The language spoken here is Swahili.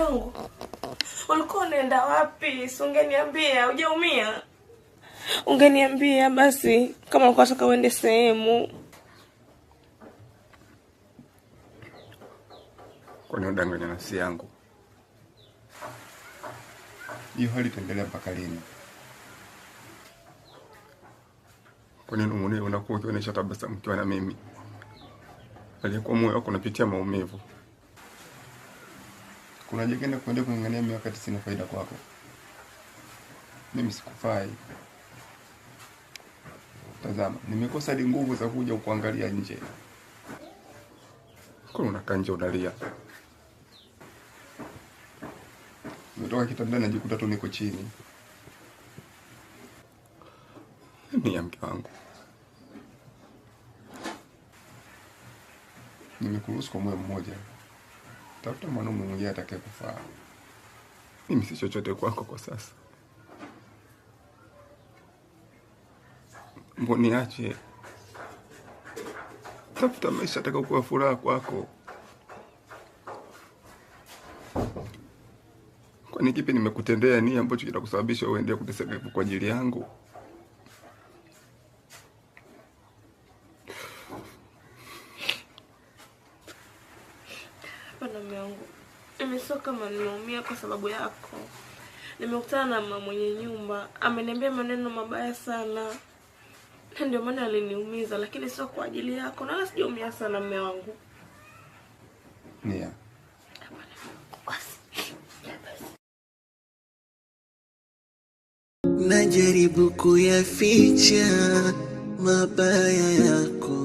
Wangu, ulikuwa unaenda wapi? Si ungeniambia, hujaumia? Ungeniambia basi kama ulikuwa unataka uende sehemu. Kwani udanganya nafsi yangu? Hiyo hali itaendelea mpaka lini? Kwa nini mwenyewe unakuwa ukionyesha tabasamu ukiwa na mimi, aliyekuwa moyo wako unapitia maumivu? Kuna jingine kuendelea kung'ang'ania mimi wakati sina faida kwako. Mimi sikufai. Tazama, nimekosa hadi nguvu za kuja kuangalia nje. Kwa unakaa nje unalia. Nimetoka kitandani najikuta tu niko chini. Ni ya mke wangu. Nimekuruhusu kwa moyo mmoja. Tafuta mwanaume mwingine atakayekufaa. Mimi si chochote kwako kwa sasa. Mbona niache? Tafuta maisha atakayokuwa furaha kwako. Kwani kipi nimekutendea ni ambacho kitakusababisha uendelee kuteseka hivyo kwa ajili yangu? Hapana mume wangu, mimi sio kama nimeumia kwa sababu yako. Nimekutana na mama mwenye nyumba, ameniambia maneno mabaya sana, na ndio maana aliniumiza, lakini sio kwa ajili yako, na wala sijaumia sana mume wangu. Nia, Najaribu kuyaficha mabaya yako.